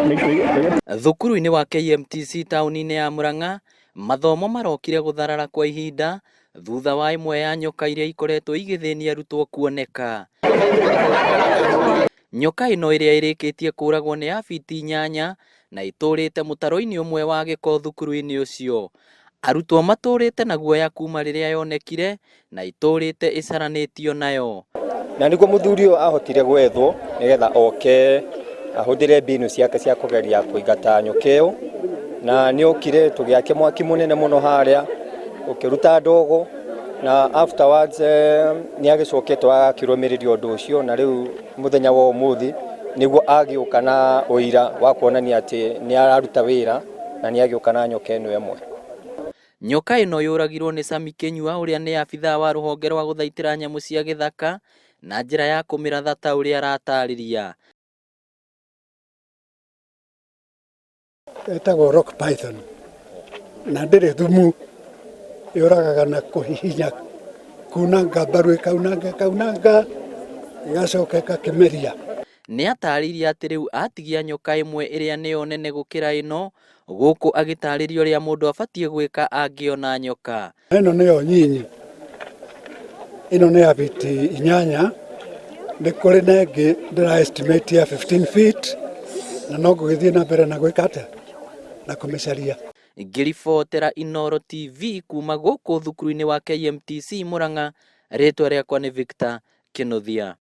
Thukuru-inĩ wa KMTC taũni-inĩ ya Murang'a, mathomo marokire gũtharara kwa ihinda thutha wa ĩmwe ya nyoka iria ikoretwo igĩthĩnia arutwo kuoneka. Nyoka ĩno ĩrĩa ĩrĩkĩtie kũragwo nĩ ya biti 8 na ĩtũrĩte mũtaro-inĩ ũmwe wa gĩko thukuru-inĩ ũcio. Arutwo matũrĩte na guoya kuma rĩrĩa yonekire na ĩtũrĩte ĩcaranĩtio nayo. Na nĩguo mũthuri ũyũ ahotire gwethwo nĩgetha oke ahũthĩre mbinu ciake cia kũgeria kũingata nyoka ĩyo, na nĩ okire tũgĩakia mwaki mũnene mũno harĩa ũkĩruta ndogo, na afterwards nĩ agĩcokete agakĩrũmĩrĩria ũndũ ũcio, na rĩu mũthenya wa ũmũthĩ nĩguo agĩũka na ũira wa kuonania atĩ nĩ araruta wĩra na nĩ agĩũka na nyoka ĩno ĩmwe. Nyoka ĩno yũragirwo nĩ Sami Kĩnyua ũrĩa nĩ abithaa wa rũhonge rwa gũthaitĩra nyamũ cia gĩthaka na njĩra ya kũmĩratha ta ũrĩa aratarĩria. Ĩtagwo rock python na ndĩrĩ thumu, yũragaga na kũhihinya, kunanga mbaru, ĩkaunanga ĩkaunanga ĩgacoka ĩgakĩmeria. Nĩ atarĩirie atĩ rĩu atigia nyoka ĩmwe ĩrĩa nĩyo nene gũkĩra ĩno, gũkũ agĩtarĩria ũrĩa mũndũ abatiĩ gwĩka angĩona nyoka. Ĩno nĩyo nyinyi, ĩno nĩ ya biti 8, nĩ kũrĩ na ĩngĩ ndĩra estimate ya 15 feet, na no ngũgĩthiĩ na mbere na gwĩka atĩa na kũmĩcaria. Ngĩribotera Inooro TV kuma gũkũ thukuru-inĩ wa KMTC Murang'a, rĩtwa rĩakwa nĩ Victor Kĩnuthia.